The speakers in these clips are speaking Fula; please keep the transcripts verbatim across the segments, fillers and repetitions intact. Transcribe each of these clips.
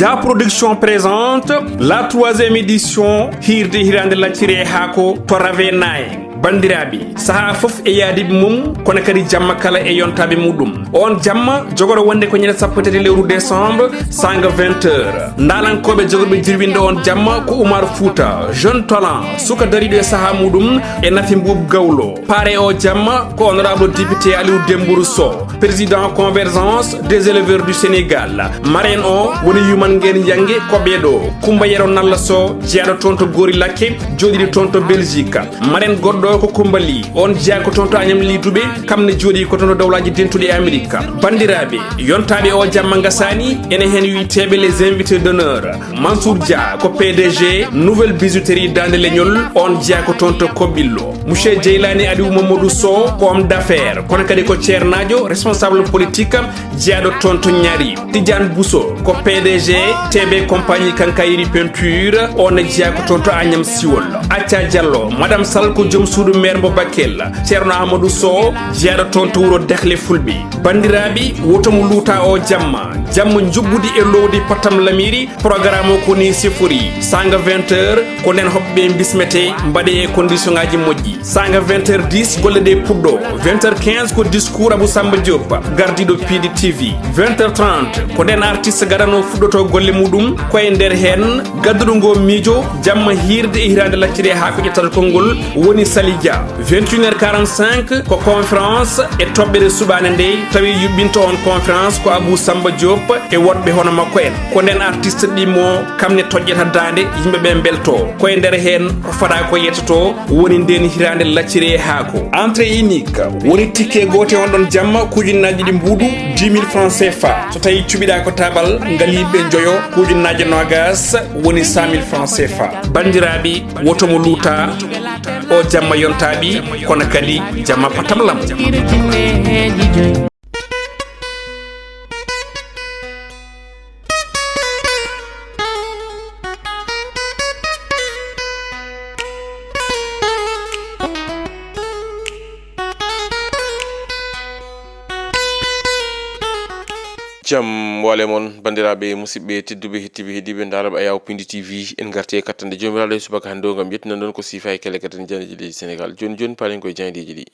Da Production présente la troisième édition Hirde Hirande Lacciri e Haako to Ravenaye. Bandiraɓe, saha fof e yaadiɓe mum, kono kadi jamma kala e yontaɓe muɗum. On jamma jogoro wonde ko ñande sappo tati lewru décembre, sanga vingt heures. Ndalankoɓe jogorɓe jirwinde on jamma ko Oumar Fouta, jeune talent, suka dariɗo e saha muɗum, e Nafi Mbuub Gawlo. Pare o jamma ko honorable député Aliou Dembourou Sow, président Convergence des éleveurs du Sénégal. Marraine o woni Yuman Ngeen Yange ko ɓeeɗo, Kumba Yero Nalla Sow, jeyaɗo toon to Gori Lakke, jooɗiɗo toon to Belgique. Marraine goɗɗo ko Kumba Ly, on jeyaa ko toon to Agnam Ly Toubé, kam ne jooɗi ko toon to Dawlaaji Dentuɗi e Amérique. Bandiraɓe, yontaɓe o jamma ngasani, ene heen wiyteɓe les invités d'honneur. Mansour Dia ko P D G Nouvelle Bijouterie Dande Leñol, on jeyaa ko toon to Kobillo. Monsieur Jeylani Aliou Mamadou Sow ko homme d'affaires, kono kadi ko ceernaajo, responsable politique, jeyaɗo toon to Ñaari. Tidiane Bousso ko P D G T B Compagnie Quincaillerie Peinture, on ne jeyaa ko toon to Agnam Siwol. Acca Diallo, Madame Sall ko joom suudu maire mo Bakel. Ceerno Amadou Sow, jeyaɗo toon to wuro Dexle Fulɓe. Bandiraɓe, woto mo luuta o jamma. Jamma njuɓɓudi e lowdi Patam Lamiri, programme o ko ni sifori. Sanga vingt heures, ko nden hoɓɓe bismete, mbaɗe e condition ngaji moƴƴi. Sanga vingt heures dix, golle ɗe puɗɗo. Vingt heures quinze ko discours Abou Samba Diop, gardiɗo P D T V. Vingt heures trente, ko nden artiste gadano fuɗɗoto golle muɗum, ko e nder heen gadduɗo ngo miijo, jamma hirde e hirande lacciri e haa ko ƴettata konngol woni Sali Dia. Vingt et une heures quarante-cinq ko conférence e toɓɓere suɓaande nde, tawi yuɓɓinto on conférence ko Abou Samba Diop e woɗɓe hono makko en. Ko nden artiste ɗimmo kam ne toƴƴata daande, yimɓe ɓe mbelto. Ko e nder heen ko fada ko yettoto woni nden hirande lacciri e haako. Entrée unique woni ticket goote on ɗon jamma ko ujunnaaji ɗiɗi mbuuɗu, dix mille francs C F A. So tawi cuɓiɗa ko tabal ngal yimɓe njoyo ko ujunnaaji noogas woni cent mille francs C F A. Banndiraaɓe, woto mo luuta o jamma yontaaɓi, kono kadi jamma patamlam. Jam wale mon, banndiraaɓe, musidɓe tedduɓe, hettiiɓe, heɗiiɓe, ndaarooɓe Ayaw Pindi T V. En ngarti e kattande Joomiraaɗo e subaka hannde o ngam yettinande on ko siifa e kelle kattande janndeeji leydi Senegaal. Jooni jooni, paalen koye jaayndeeji ɗi.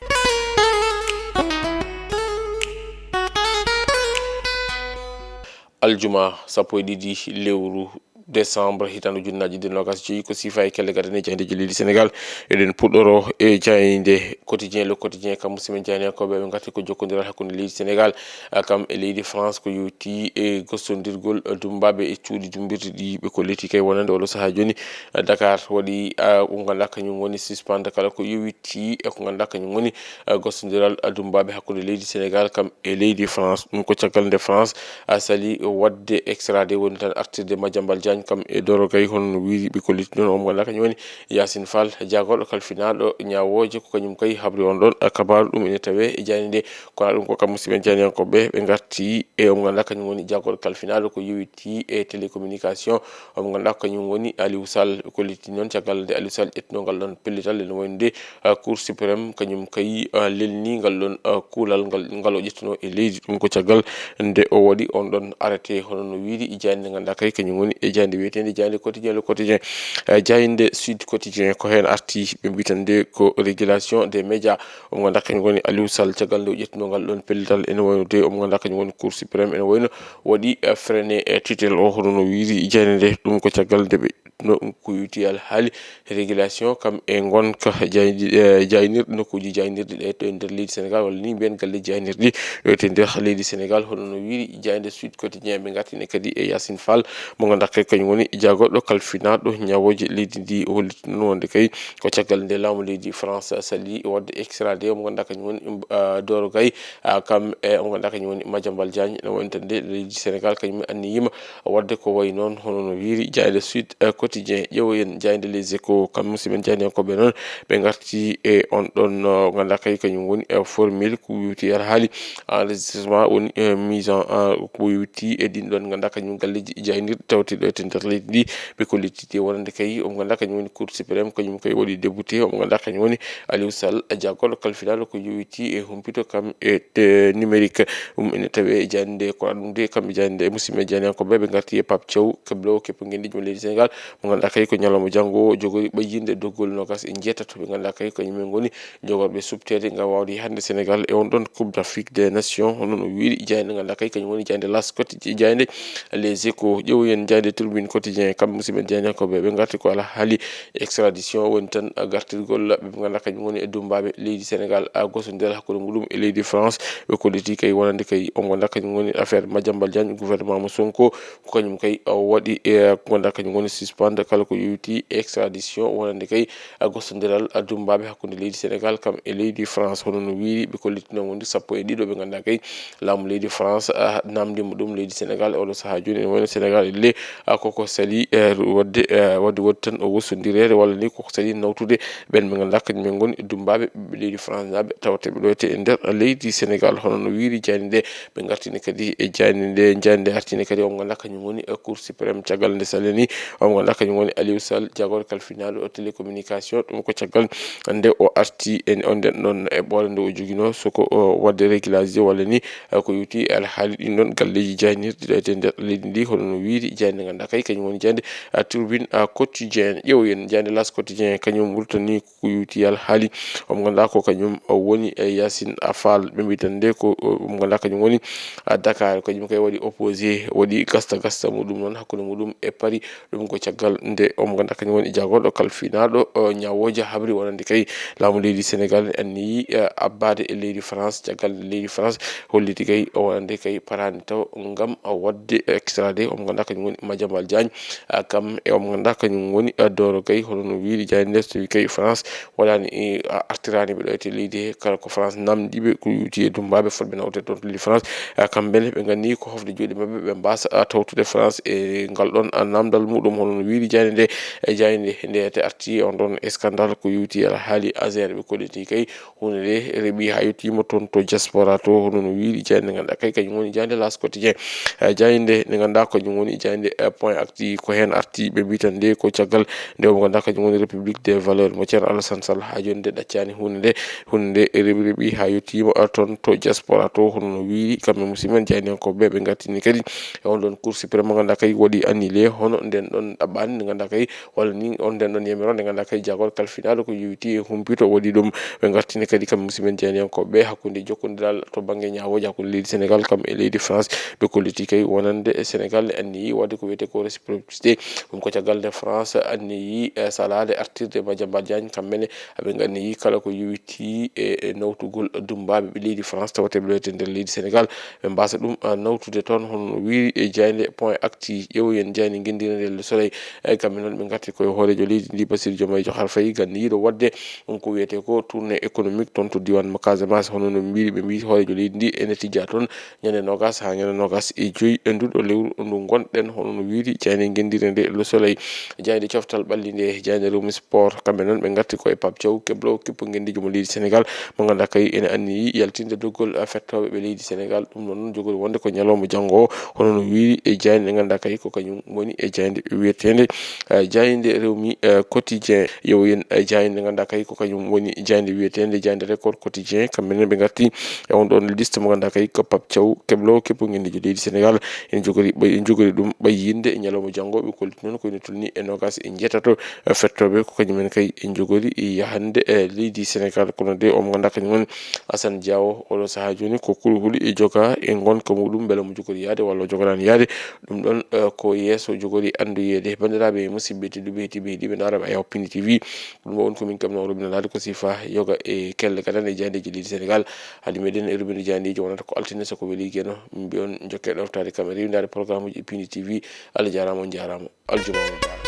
Aljuma sappo e ɗiɗi lewru décembre, hitaande ujunnaaji ɗiɗi e noogas e joyi, ko siifa e kelle gadane jaayndeeji leydi Senegaal. Eɗen puɗɗoro e jaaynde Quotidien, Le Quotidien, kam musidɓe jaayndiyankooɓe, ɓe ngarti ko jokkondiral hakkunde leydi Senegaal, ah, kam e leydi France, ko yowiti e gostondirgol, ah, dummbaaɓe e cuuɗi dummbirɗi ɗi ɓe kolliti kay wonande oɗo sahaa jooni. Ah, Dakar waɗi, ah, ko ngannduɗaa kañum woni suspende kala ko yowiti e ko ngannduɗaa kañum woni, ah, gostondiral, ah, dummbaaɓe hakkunde leydi Senegaal kam e leydi France. Ɗum ko caggal nde France, ah, sali waɗde extradé, woni tan artirde Madiambal Diagne kam e Doro Gaye, hono no wiiri ɓe kolliti ɗum. Omo ngannduɗaa kañum woni Yacine Fall, jaagorɗo kalfinaaɗo ñaawooje, ko kañum kay habri on ɗon, ah, kabaaru. Ɗum ene tawee e jaaynde nde. Kono ɗum ko kam musidɓe jaayndiyankooɓe, ɓe ngarti e omo ngannduɗaa kañum woni jaagorɗo kalfinaaɗo ko yowiti e télécommunication. Omo ngannduɗaa ko kañum woni Aliou Sall. Ɓe kolliti noon caggal nde Aliou Sall ƴettino ngal ɗon pellital, ene wayno nde, ah, Cour suprême kañum kay, ah, lelni ngal ɗon, ah, kuulal ngal, ngal o ƴettino e leydi. Ɗum ko caggal nde o waɗi on ɗon arrêté, hono no wiiri e jaaynde nde ngannduɗaa kay kañum woni e jaaynde wiyeteende jaaynde Quotidien, Le Quotidien. Ah, jaaynde Sud Quotidien ko heen arti, ɓe mbiyi tan nde ko régulation des médias. Omo ngannduɗaa kañum woni Aliou Sall, caggal nde o ƴettino ngal ɗon pellital, ene wayno de omo ngannduɗaa kañum woni Cour suprême, ene wayno waɗi, eh, freiné, eh, tutelle o, hono no wiiri jaaynde nde. Ɗum ko caggal nde ɓe no ko yowiti alhaali régulation kam e ngonka jaaynirɗi, eh, jaaynirɗi, nokkuuji jaaynirɗi ɗe to e nder leydi Senegaal, walla ni mbiyen galleeji jaaynirɗi ɗo e nder leydi Senegaal, hono no wiiri jaaynde Sud Quotidien. Ɓe ngartini kadi e Yacine Fall, mo ngannduɗaa kay kañum woni jaagorɗo kalfinaaɗo ñaawooje leydi ndi, o holliti noon wonde kay ko caggal nde laamu leydi France sali waɗde extradé mo ngannduɗaa kañum woni, ah, Doro Gaye, ah, kam e mo ngannduɗaa kañum woni Madiambal Diagne. Ene wayno tan nde leydi Senegaal kañum anniyima waɗde ko wayi noon, hono no wiiri jaaynde Sud, eh, Quotidien. Ƴeewoyen jaaynde Les Échos, kam musidɓe jaayndiyankooɓe noon, ɓe ngarti e on ɗon, uh, ngannduɗaa kay kañum woni, eh, formule ko yowiti alhaali enregistrement woni, eh, mise en, ah, ko yowiti e ɗin ɗon ngannduɗaa kañum galleeji jaaynirɗi tawti ɗo e nder leydi ndi. Ɓe kolliti wonande kay, omo ganduɗa kañum woni Cour suprême, kañum kay waɗi débouté, omo ganduɗa kañum woni Aliou Sall, jagorɗo kalfinaaɗo ko yowiti e humpito kam e, e numérique. Ɗum ene tawe e jande ko ɗum de, kamɓe jande e musidɓe janiyankoɓe, ɓe garti e Pape Thiaw, keblo keppo ngenndi mo leydi Sénégal, mo ganduɗa kay ko ñalawma janngo o jogori ɓayyinde doggol nogas e jeetato, ɓe ganduɗa kay ko yimɓe ngoni jogorɓe subtede ngam wawde hande Sénégal e on ɗon Coupe d'Afrique des Nations, hono no wiiri jayde ganduɗa kay kañum woni jayde L'As Quotidien, jayde Les Échos, ƴeewoyen jayde Tribune Quotidien, kamɓe musidɓe jayde ko ɓe, ɓe garti ko ala haali extradition woni tan gartirgol ɓe ganduɗa kañum woni e dumbaɓe leydi Sénégal, a gosodiral hakkude muɗum e leydi France, ɓe kolliti kay wonande kay o ganduɗa kañum woni affaire Madiambal Diagne, gouvernement mo Sonko, ko kañum kay, o waɗi, e, ko ganduɗa kañum woni suspendre kala ko yowiti extradition wonande kay, a gosodiral, a dumbaɓe hakkude leydi Sénégal kam e leydi France, hono no wiiri ɓe kollitino wonde sappo e ɗiɗo ɓe ganduɗa kay laamu leydi France, a, namdima ɗum leydi Sénégal e oɗo saaha joni, ene wayno Sénégal e le, a, koko sali, e, wadde, e, wadde, wadde tan o wosodirede walla ni koko sali nawtude ɓen ɓe ganduɗa kañum en ngoni dumbaɓe ɓiɓɓe leydi France naɓe tawteɓe ɗo e nder leydi Sénégal, hono no wiiri jayde nde. Ɓe gartini kadi e jayde nde, jayde nde artini kadi omo ganduɗa kañum woni, e, Cour suprême, caggal nde salini omo ganduɗa kañum woni Aliou Sall, jagorɗo kalfinaaɗo o télécommunication. Ɗum ko caggal nde o arti e on nden ɗon eɓɓoore nde o jogino, soko o wadde régularisé walla ni, e, ko yowiti e alhaali ɗin ɗon galleji jaynirɗi ɗo e nder leydi ndi, hono no wiiri jayde nde ganduɗa kay kañum woni jayde, a, Tribune, a, Quotidien. Ƴeewoyen jayde L'As Quotidien, kañum wurtani ko yowiti e alhaali omo ganduɗa ko kañum woni, e, Yacine Fall, ɓe mbitan nde ko, omo ganduɗa kañum woni, a, Dakar, kañum kay waɗi opposé, waɗi gasta gasta muɗum noon hakkude muɗum e Paris. Ɗum ko caggal nde omo ganduɗa kañum woni jagorɗo kalfinaaɗo, o, ñawoja habri wonande kay laamu leydi Sénégal ne anniyi, e, abbade e leydi France, caggal nde leydi France holliti kay o wonande kay parani taw ngam, o, wadde extradé omo ganduɗa kañum woni Madiambal Diagne, a, kam e omo ganduɗa kañum woni, a, Doro Gaye, hono no wiiri jayde nde, so tawi kay France waɗani, e, a, artirani ɓe ɗo e leydi he, kala ko France namdiɓe ko yowiti e dumbaɓe fotɓe nawde toon to leydi France, a, kamɓe ne ɓe gandi ko hofde juuɗe maɓɓe, ɓe mbasa, a, tawtude France e ngal ɗon, a, namdal muɗum, hono no wiiri jayde nde. E jayde nde te arti on ɗon scandale ko yowiti e alhaali Azère, ɓe kolliti kay hunde nde reɓi ha yettima toon to diaspora to, hono no wiiri jayde nde ganduɗa kay kañum woni jayde L'As Quotidien. E, jayde nde ganduɗa kañum woni jayde, e, Point Actu, ko hen arti ɓe mbitan nde ko caggal nde omo ganduɗa kañum woni République des valeurs mo Ceerno Alassane Sall ha joni nde ɗaccani hunde nde, hunde nde reɓi reɓi ha yettima, e, toon to diaspora to, hono no wiiri kamɓe musidɓe men jayniyankoɓe ɓe, ɓe gartini kadi e on ɗon Cour suprême mo ganduɗa kay waɗi annulé hono nden ɗon ɗaɓɓani nde ganduɗa kay walla ni on nden ɗon yamiro nde ganduɗa kay jagorɗo kalfinaaɗo ko yowiti e humpito waɗi ɗum. Ɓe gartini kadi kamɓe musidɓe men jeyaniyankoɓe ɓe hakkunde jokkodiral to banggue ñawoji hakkunde leydi Sénégal kam e leydi France. Ɓe kolliti kay wonande e Sénégal ne anniyi wadde ko wiyete ko réciprocité. Ɗum ko caggal nde France anniyi, e, salade artirde Madiambal Diagne, kamɓe ne aɓe anniyi kala ko yowiti e, e nawtugol dumbaɓe ɓe leydi France tawateɓe ɗo e nder leydi Sénégal. Ɓe mbasa ɗum, a, nawtude toon, hono no wiiri e jaaynde Point Actu. Ƴeewoyen jaaynde ngenndiire nde Le Soleil. Eyi, kamɓe noon ɓe ngarti koye hooreejo leydi ndi, Bassirou Diomaye Diakhar Faye, ganniyiiɗo waɗde ɗum ko wiyetee ko tournée économique toon to diiwaan mo Casamance. Hono no mbiiri, ɓe mbiyi hooreejo leydi ndi ene tijjaa toon ñande noogaas haa ñande noogaas e joy e nduɗo lewru ndu ngonɗen, hono no wiiri jaaynde ngenndiire nde Le Soleil. Jaaynde coftal ɓalli nde, jaaynde Rewmi Sport, kamɓe noon ɓe ngarti koye Pape Thiaw, keblo kippu ngenndiijo mo leydi Sénégal, mo ngannduɗaa kay ene anniyi yaltinde doggol, a, fettooɓe ɓe leydi Sénégal. Ɗum ɗoon noon jogori wonde ko ñalawma janngo o, hono no wiiri e jaaynde nde ngannduɗaa kay ko kañum woni e jaaynde wiyeteende, a, jaaynde Rewmi, a, Quotidien. Yeewoyen, a, jaaynde nde ngannduɗaa kay ko kañum woni jaaynde wiyeteende jaaynde Record Quotidien. Kamɓe noon ɓe ngarti e on ɗoon liste mo ngannduɗaa kay ko Pape Thiaw, keblo kippu ngenndiijo leydi Sénégal. Ene jogori ɓay-, ene jogori ɗum ɓayyinde e ñalawma janngo. Ɓe kolliti noon ko ene tolni e noogaas e njeetato, e, fettooɓe ko kañum en kay e njogori e yahande e leydi Sénégal. Kono de, omo ngannduɗaa kañum woni Assane Diao, oɗo sahaa jooni ko kulhuli e joga e ngonka muɗum, mbele omo jogori yahde walla o jogoraani yahde. Ɗum ɗoon, e, ko yeeso jogori anndoyeede. Banndiraaɓe e musidɓe tedduɓe, heɗiiɓe, heɗiiɓe ndaaraaɓe Ayaw Pindi T V, ɗum ɗo woni ko min kam no rubinanaade ko sifa yoga e kelle gadane e jaayndeeji leydi Sénégal. Hade meɗen e rubinde jaayndeeji wonata ko altine, so ko weli Geno. Min mbiyon jokke ɗoftaade kam e rewindaade programme uji e Pindi T V. Allah jaaraama, on jaaraama. Aljuma mubarak.